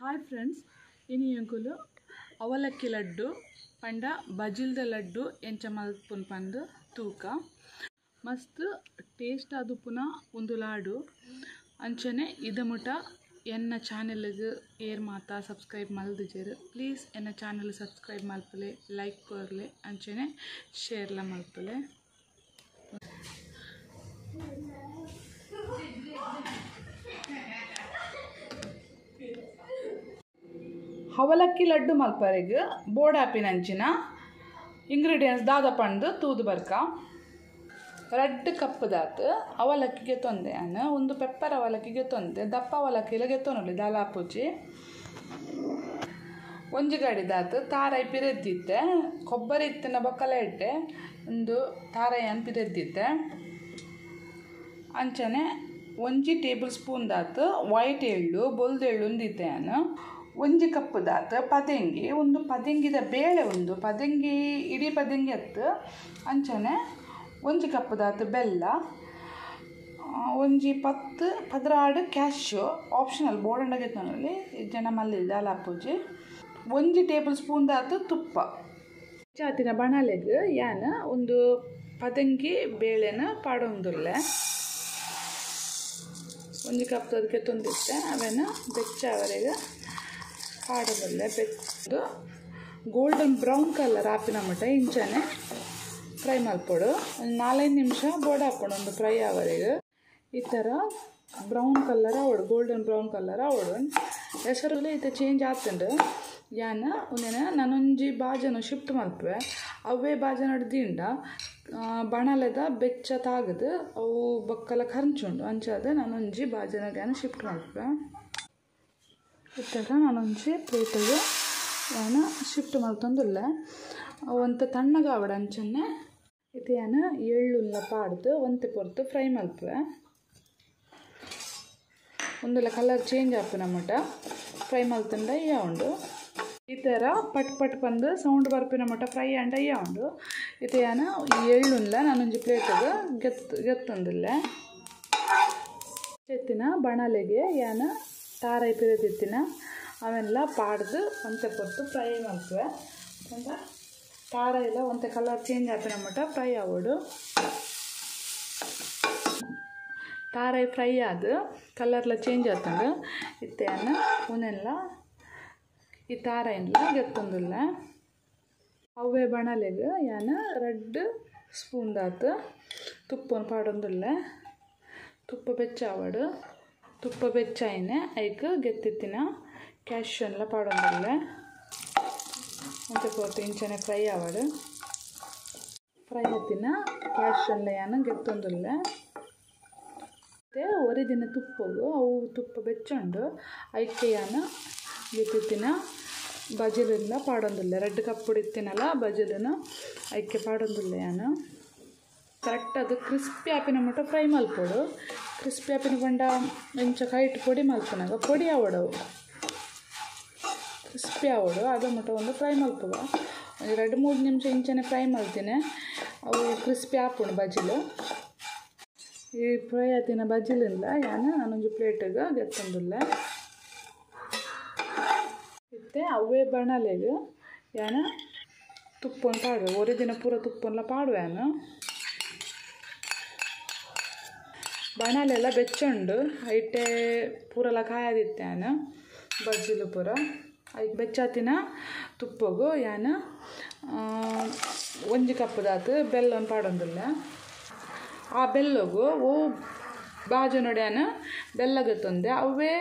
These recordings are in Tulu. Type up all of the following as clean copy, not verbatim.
ಹಾಯ್ ಫ್ರೆಂಡ್ಸ್, ಇನಿ ಎಂಕುಲು ಅವಲಕ್ಕಿ ಲಡ್ಡು ಪಂಡ ಬಜಿಲ್ದ ಲಡ್ಡು ಎಂಚ ಮಲ್ಪುನ್ ಪಂದ್ ತೂಕ. ಮಸ್ತ್ ಟೇಸ್ಟ್ ಆದುಪ್ಪುನ ಒಂದು ಲಾಡು. ಅಂಚನೆ ಇದಮುಟ ಎನ್ನ ಚಾನೆಲ್ಗ್ ಏರ್ ಮಾತಾ ಸಬ್ಸ್ಕ್ರೈಬ್ ಮಲ್ದಿಜೆರ್ ಪ್ಲೀಸ್ ಎನ್ನ ಚಾನೆಲ್ ಸಬ್ಸ್ಕ್ರೈಬ್ ಮಲ್ಪುಲೆ, ಲೈಕ್ ಕೊರ್ಲೆ, ಅಂಚನೆ ಶೇರ್ಲ ಮಲ್ಪುಲೆ. ಅವಲಕ್ಕಿ ಲಡ್ಡು ಮಲ್ಪರೆಗ್ ಬೋಡಾಪಿನಂಚಿನ ಇಂಗ್ರೀಡಿಯೆಂಟ್ಸ್ ದಾದ ಪಂದು ತೂದು ಬರ್ಕ. ರಡ್ಡ್ ಕಪ್ ದಾತ್ ಅವಲಕ್ಕಿಗೆ ತೊಂದೆ ಅನ್ನ, ಒಂದು ಪೆಪ್ಪರ್ ಅವಲಕ್ಕಿಗೆ ತೊಂದೆ, ದಪ್ಪ ಅವಲಕ್ಕಿಗೆ ತೊನೊಲಿ ದಾಲಾಪುಜಿ. ಒಂಜಿ ಗಡಿ ದಾತ್ ತಾರೈ ಪಿರೆದ್ದಿತ್ತೆ, ಕೊಬ್ಬರಿ ಇತ್ತಿನ ಬೊಕ್ಕಲ ಇಟ್ಟೆ ಒಂದು ತಾರೈ ಪಿರೆದ್ದಿತ್ತೆ. ಅಂಚನೆ ಒಂಜಿ ಟೇಬಲ್ ಸ್ಪೂನ್ ದಾತ್ ವೈಟ್ ಎಳ್ಳು ಬೊಲ್ದೆಳ್ಳು ಒಂದಿತ್ತೆ ಅನ್ನ. ಒಂಜಿ ಕಪ್ ದಾತ್ ಪದೆಂಗಿ, ಒಂದು ಪದೆಂಗಿದ ಬೇಳೆ, ಒಂದು ಪದೆಂಗಿ ಇಡೀ ಪದೆಂಗಿ ಅತ್ತು. ಅಂಚನೆ ಒಂಜಿ ಕಪ್ ದಾತ್ ಬೆಲ್ಲ, ಒಂಜಿ 10 12 ಕ್ಯಾಶ್ಯೂ ಆಪ್ಷನಲ್ ಬೋಡಂಡಗೆ ತೊನೊಲಿ ಜನ ಮಲ್ಲಿ ದಾಲಾಪುಜಿ. ಒಂಜಿ ಟೇಬಲ್ ಸ್ಪೂನ್ ದಾತ್ ತುಪ್ಪ. ಚಾತಿನ ಬಣಲೆಗ್ ಯಾನ್ ಒಂದು ಪದೆಂಗಿ ಬೇಳೆನ ಪಾಡೊಂದುಲ್ಲೆ. ಒಂಜಿ ಕಪ್ ಅದಕ್ಕೆ ತೊಂದಿತ್ತೆ ಅವೆನ ಬೆಚ್ಚ ಅವರೆಗೆ ಪಾಡೊಂದುಲ್ಲೆ. ಬೆಚ್ಚ ಗೋಲ್ಡನ್ ಬ್ರೌನ್ ಕಲರ್ ಆಪಿನ ಮಟ್ಟ ಇಂಚನೆ ಫ್ರೈ ಮಲ್ಪೊಡು. ಒಂದು 4-5 ನಿಮಿಷ ಬೋಡ ಹಾಕೊಂಡು ಒಂದು ಫ್ರೈ ಆವರೆಗೆ ಈ ಥರ ಬ್ರೌನ್ ಕಲರ್ ಆವಡು, ಗೋಲ್ಡನ್ ಬ್ರೌನ್ ಕಲರ್ ಆವಡು. ಹೆಸರುಲೆ ಈತ ಚೇಂಜ್ ಆತುಂಡು. ಯಾನ್ ಒಂದೇನ ನಾನೊಂಜಿ ಬಾಜನ ಶಿಫ್ಟ್ ಮಲ್ಪುವೆ, ಅವೇ ಬಾಜನ ದಿಂಡ ಬಣಲೆದ ಬೆಚ್ಚ ತಾಗದು ಅವು ಬೊಕ್ಕಲ ಖರ್ಚುಂಡು. ಅಂಚಾದ ನಾನೊಂಜಿ ಬಾಜನಗೆ ಶಿಫ್ಟ್ ಮಲ್ಪುವೆ. ಈ ಥರ ನಾನೊಂಜಿ ಪ್ಲೇಟಿಗೆ ಯಾನ್ ಶಿಫ್ಟ್ ಮಲ್ತೊಂದುಲ್ಲೆ. ಒಂತೆ ತಣ್ಣಗಾವಡ ಅಂಚನೆ ಇತ್ತೆ ಯಾನ್ ಎಳ್ಳುಲ್ಲ ಪಾಡ್ದು ಒಂತೆ ಪೊರ್ತು ಫ್ರೈ ಮಲ್ಪುವೆ. ಒಂದೆಲ್ಲ ಕಲರ್ ಚೇಂಜ್ ಆಪುನ ಮಟ್ಟ ಫ್ರೈ ಮಲ್ತುಂಡ ಇಯ್ಯ ಉಂಡು. ಈ ಥರ ಪಟ್ ಪಟ್ ಬಂದು ಸೌಂಡ್ ಬರ್ಪಿನ ಮಟ್ಟ ಫ್ರೈ ಆಂಡ ಇಯ್ಯ ಉಂಡು. ಇತ್ತೆ ಯಾನ್ ಎಳ್ಳುಲ್ಲ ನಾನೊಂಜಿ ಪ್ಲೇಟಿಗೆ ಗೆತ್ತೊಂದುಲ್ಲೆ. ಎತ್ತಿನ ಬಣಲೆಗೆ ಯಾನ್ ತಾರೈ ಪಿರೆದಿತ್ತಿನ ಅವೆಲ್ಲ ಪಾಡ್ದು ಒಂತೆ ಪೊರ್ತು ಫ್ರೈ ಮಲ್ಪುವೆ. ಪಂಡ ತಾರ ಎಲ್ಲ ಒಂತೆ ಕಲರ್ ಚೇಂಜ್ ಆಪಿನ ಮಟ್ಟ ಫ್ರೈ ಆವೊಡು. ತಾರೈ ಫ್ರೈ ಆದ್ ಕಲರ್ಲ ಚೇಂಜ್ ಆತುಂಡು. ಇತ್ತೆ ಯಾನ್ ಉಂದೆನ್ಲ ಈ ತಾರೈನ್ಲ ಗೆತ್ತೊಂದುಲ್ಲೆ. ಅವೇ ಬಣಲೆಗ್ ಯಾನ್ 2 ಸ್ಪೂನ್ ದಾತ್ ತುಪ್ಪನ್ ಪಾಡೊಂದುಲ್ಲೆ. ತುಪ್ಪ ಬೆಚ್ಚ ಆವೊಡು. ತುಪ್ಪ ಬೆಚ್ಚಾಯಿನೆ ಐಕ್ ಗೆತ್ತಿತ್ತಿನ ಕ್ಯಾಶ್ಯೂನ್ಲ ಪಾಡೊಂದುಲ್ಲೆ. ಒಂತೆ ಪೊರ್ತು ಇಂಚನೆ ಫ್ರೈ ಆವೊಡು. ಫ್ರೈ ಆತಿನ ಕ್ಯಾಶ್ಯೂನ್ಲ ಯಾನ್ ಗೆತ್ತೊಂದುಲ್ಲೆ. ಮತ್ತು ಒರಿದಿನ ತುಪ್ಪಗು ಅವು ತುಪ್ಪ ಬೆಚ್ಚುಂಡು. ಐಕೆ ಯಾನ್ ಗೆತ್ತಿತ್ತಿನ ಬಜಿಲಿಂದ ಪಾಡೊಂದುಲ್ಲೆ. 2 ಕಪ್ ಇತ್ತಿನಲ್ಲ ಬಜಿಲನ್ನು ಐಕೆ ಪಾಡೊಂದುಲ್ಲೆ ಯಾನ್. ಕರೆಕ್ಟ್ ಅದು ಕ್ರಿಸ್ಪಿ ಆಪಿನ ಮಟ್ಟ ಫ್ರೈ ಮಲ್ಪೊಡು. ಕ್ರಿಸ್ಪಿ ಆಪಿನ ಪಂಡ ಇಂಚ ಕೈಟ್ ಪೊಡಿ ಮಲ್ಪುನಗ ಪೊಡಿ ಆವೊಡವು, ಕ್ರಿಸ್ಪಿ ಆವೊಡು. ಅದ ಮಟ್ಟ ಒಂದು ಫ್ರೈ ಮಲ್ಪುವ. ಒಂದು 2-3 ನಿಮಿಷ ಇಂಚನೆ ಫ್ರೈ ಮಲ್ತಿನಿ ಅವು ಕ್ರಿಸ್ಪಿ ಆಪುಂಡು ಬಜಿಲು. ಈ ಫ್ರೈ ಆತಿನ ಬಜಿಲಿಂದ ಯಾನ್ ನಾನೊಂಜಿ ಪ್ಲೇಟಿಗೆ ಗೆತ್ತೊಂದುಲ್ಲೆ. ಇತ್ತೆ ಅವೇ ಬಣಲೆಗ್ ಯಾನ್ ತುಪ್ಪನ್ ಪಾಡುವೆ. ಒರಿದಿನ ಪೂರ ತುಪ್ಪನ್ಲ ಪಾಡುವೆ ಯಾನ್. ಬಣಲೆಲ್ಲ ಬೆಚ್ಚುಂಡು, ಐಟೆ ಪೂರಲ ಕಾಯದಿತ್ತೆ ಯಾನ್ ಬಜ್ಜಿಲು ಪೂರ. ಐಕ್ ಬೆಚ್ಚಾತಿನ ತುಪ್ಪಗು ಯಾನ್ ಒಂಜಿ ಕಪ್ ದಾತ್ ಬೆಲ್ಲನ್ ಪಾಡೊಂದುಲ್ಲೆ. ಆ ಬೆಲ್ಲಗು ಓ ಬಾಜನೊಡು ಯಾನ್ ಬೆಲ್ಲ ಗೆತ್ತೊಂದೆ. ಅವೇ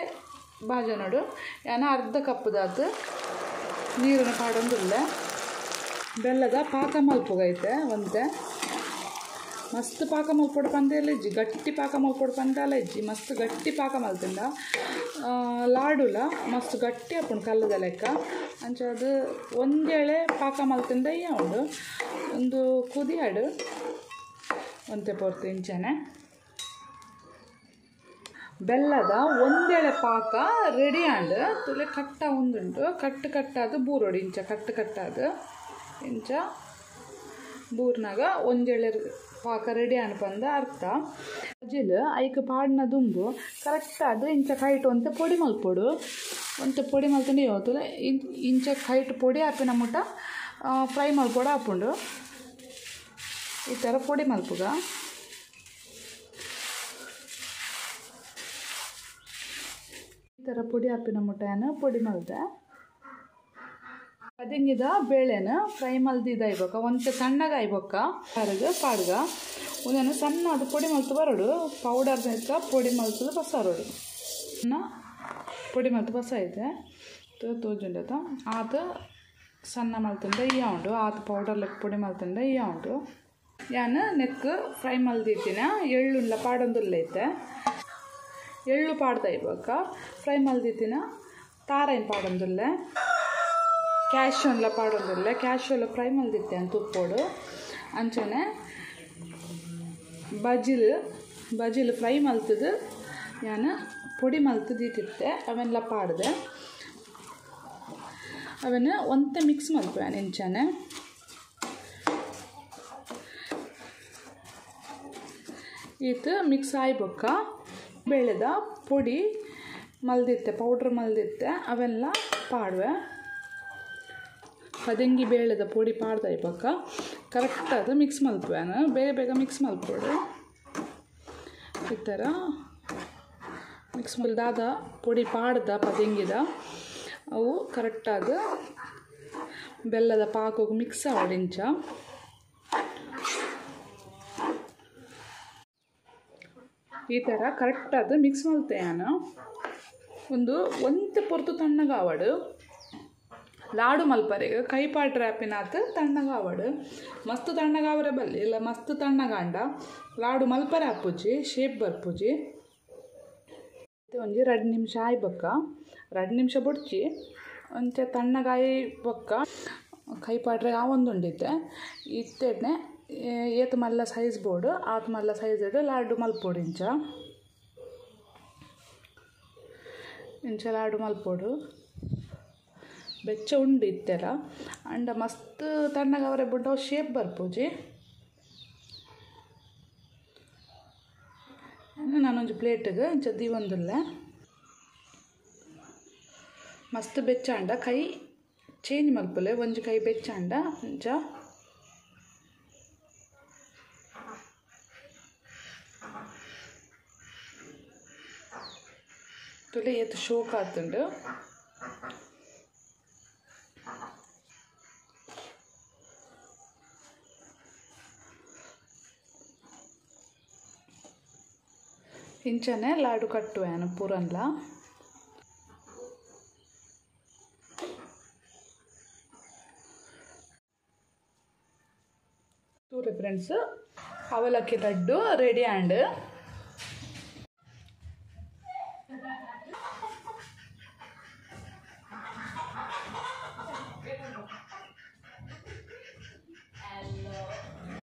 ಬಾಜನೊಡು ಯಾನ್ ಅರ್ಧ ಕಪ್ ದಾತ್ ನೀರನ್ನು ಪಾಡೊಂದುಲ್ಲೆ. ಬೆಲ್ಲದ ಪಾಕ ಮಲ್ಪುಗೈತೆ ಒಂತೆ. ಮಸ್ತ್ ಪಾಕ ಮಲ್ಪೊಡು ಪಂದೆಲ್ಲ ಇಜ್ಜಿ, ಗಟ್ಟಿ ಪಾಕ ಮಲ್ಪೊಡು ಪಂದಲ ಇಜ್ಜಿ. ಮಸ್ತ್ ಗಟ್ಟಿ ಪಾಕ ಮಲ್ತಿಂಡ ಲಾಡುಲ ಮಸ್ತ್ ಗಟ್ಟಿ ಆಪುಂಡು ಕಲ್ಲುದ ಲೆಕ್ಕ. ಅಂಚ ಅದು ಒಂದೇಳೆ ಪಾಕ ಮಲ್ತಿಂಡ ಇಯ್ಯ ಉಂಡು. ಒಂದು ಕುದಿಯಾಡು ಒಂತೆ ಪೊರ್ತು ಇಂಚನೆ. ಬೆಲ್ಲದ ಒಂದೇಳೆ ಪಾಕ ರೆಡಿ ಆಂಡ್ ತುಲೆ ಕಟ್ಟ ಒಂದುಂಡು. ಕಟ್ಟು ಕಟ್ಟಾದು ಬೂರೋಡು ಇಂಚ ಕಟ್ಟು ಕಟ್ಟಾದು ಇಂಚ ಬೂರ್ನಾಗ ಒಂದೇಳೆ ಪಾಕ ರೆಡಿ ಅನ್ಪಂದ ಅರ್ಥ. ಬಜಿಲ್ ಐಕ್ ಪಾಡ್ನ ದುಂಬು ಕರೆಕ್ಟ್ ಅದು ಇಂಚ ಕೈಟ್ ಒಂತೆ ಪೊಡಿ ಮಲ್ಪೊಡು. ಒಂತೆ ಪೊಡಿ ಮಲ್ತಂಡ ಯಾವತ್ತುಲ ಇಂಚ ಕೈಟ್ ಪೊಡಿ ಆಪಿನ ಮುಟ್ಟ ಫ್ರೈ ಮಲ್ಪೊಡು ಆಪುಂಡು. ಈ ಥರ ಪೊಡಿ ಮಲ್ಪುಗ. ಈ ಥರ ಪೊಡಿ ಆಪಿನ ಮುಟ್ಟನ ಪೊಡಿ ಮಲ್ದೆ. ಪದಿಂಗಿದ ಬೇಳೆನ ಫ್ರೈ ಮಲ್ದಿದ ಇಬೊಕ್ಕ ಒಂತೆ ಸಣ್ಣಗ ಆಯ್ಬೊಕ್ಕ ಅರಗ ಪಾಡ್ಗ ಒಂದನ್ನು ಸಣ್ಣ ಅದು ಪೊಡಿ ಮಲ್ತು ಬರೋಡು. ಪೌಡರ್ ಲೆಕ್ಕ ಪೊಡಿ ಮಲ್ತದ ಬಸಾರೋಡು ಪೊಡಿ ಮಲ್ತು ಬಸ ಐತೆ ತೋಜುಂಡತ ಆತ ಸಣ್ಣ ಮಲ್ತಂಡ ಇಯ್ಯ ಉಂಡು. ಆತ ಪೌಡರ್ ಲೆಕ್ಕ ಪೊಡಿ ಮಲ್ತಂಡ ಇಯ್ಯ ಉಂಡು. ಯಾನ್ ನೆಕ್ ಫ್ರೈ ಮಲ್ದಿತ್ತಿನ ಎಳ್ಳುಲ್ಲ ಪಾಡೊಂದುಲ್ಲ ಐತೆ. ಎಳ್ಳು ಪಾಡ್ದ ಇಬೊಕ್ಕ ಫ್ರೈ ಮಲ್ದಿತ್ತಿನ ತಾರೈನ್ ಪಾಡೊಂದುಲ್ಲೆ, ಕ್ಯಾಶ್ಯೂನ್ಲ ಪಾಡೊಂದುಲ್ಲೆ. ಕ್ಯಾಶ್ಯೂಲ ಫ್ರೈ ಮಲ್ದಿತ್ತೆ ಅಂತ ತುಪ್ಪೋಡು. ಅಂಚನೆ ಬಜಿಲ್ ಬಜಿಲ್ ಫ್ರೈ ಮಲ್ತದು ಯಾನ್ ಪೊಡಿ ಮಲ್ತು ದೀತಿತ್ತೆ ಅವೆಲ್ಲ ಪಾಡ್ದೆ. ಅವನ್ನ ಒಂತೆ ಮಿಕ್ಸ್ ಮಲ್ಪುವೆ ಇಂಚನೆ. ಈತ ಮಿಕ್ಸ್ ಆಯ್ಬೊಕ್ಕ ಬೇಳೆದ ಪೊಡಿ ಮಲ್ದಿತ್ತೆ ಪೌಡ್ರ್ ಮಲ್ದಿತ್ತೆ ಅವೆಲ್ಲ ಪಾಡುವೆ. ಪದಂಗಿ ಬೇಳೆದ ಪೊಡಿ ಪಾಡ್ದ ಇಬ್ಬಕ್ಕ ಕರೆಕ್ಟ್ ಅದು ಮಿಕ್ಸ್ ಮಲ್ಪುವೆ. ಬೇಗ ಬೇಗ ಮಿಕ್ಸ್ ಮಲ್ಪೊಡು. ಈ ಥರ ಮಿಕ್ಸ್ ಮಲ್ದಾದ ಪೊಡಿ ಪಾಡ್ದ ಪದಂಗಿದ ಅವು ಕರೆಕ್ಟಾದ ಬೆಲ್ಲದ ಪಾಕೋಗಿ ಮಿಕ್ಸ್ ಆವಡಿಂಚ. ಈ ಥರ ಕರೆಕ್ಟಾದ ಮಿಕ್ಸ್ ಮಲ್ತೆ ನಾನು. ಒಂದು ಒಂತೆ ಪೊರ್ತು ತಣ್ಣಗಾವಡು. ಲಾಡು ಮಲ್ಪರೆಗ್ ಕೈ ಪಾಟ್ರೆ ಆಪಿನಾತ್ ತಣ್ಣಗಾವಡು. ಮಸ್ತ್ ತಣ್ಣಗಾವರೆ ಬಲ್ಲಿ ಇಲ್ಲ ಮಸ್ತ್ ತಣ್ಣಗಾಂಡ ಲಾಡು ಮಲ್ಪರೆ ಆಪುಜಿ, ಶೇಪ್ ಬರ್ಪುಜಿ. ಒಂಜಿ 2 ನಿಮಿಷ ಆಯ್ಬೊಕ್ಕ, 2 ನಿಮಿಷ ಬೊಡ್ಚಿ ಒಂಚೆ ತಣ್ಣಗಾಯಿ ಬೊಕ್ಕ ಕೈ ಪಾಟ್ರೆ ಆವೊಂದುಂಡಿತ್ತೆ. ಇತ್ತೆಡ್ನೆ ಏತ್ ಮಲ್ಲ ಸೈಜ್ ಬೋಡು ಆತ್ ಮಲ್ಲ ಸೈಜ್ ಲಾಡು ಮಲ್ಪೊಡು. ಇಂಚ ಇಂಚ ಲಾಡು ಮಲ್ಪೊಡು. ಬೆಚ್ಚ ಉಂಡು ಇತ್ತೆಲ್ಲ ಅಂಡ ಮಸ್ತ್ ತಣ್ಣಗವರೆ ಬುಂಡ ಅವು ಶೇಪ್ ಬರ್ಪುಜಿ. ನಾನೊಂಜಿ ಪ್ಲೇಟಿಗೆ ಇಂಚ ದೀವೊಂದುಲ್ಲೆ. ಮಸ್ತ್ ಬೆಚ್ಚಾಂಡ ಕೈ ಚೇಂಜ್ ಮಲ್ಪುಲೆ. ಒಂಜಿ ಕೈ ಬೆಚ್ಚಾಂಡ ಇಂಚ ತುಲೆ ಏತ್ ಶೋಕ್ ಆತುಂಡು. ಇಂಚನೆ ಲಾಡು ಕಟ್ಟುವೆ ಪೂರನ್ಲ. ತೂರೆ ಫ್ರೆಂಡ್ಸ್, ಅವಲಕ್ಕಿ ಲಡ್ಡು ರೆಡಿ ಆಂಡ್.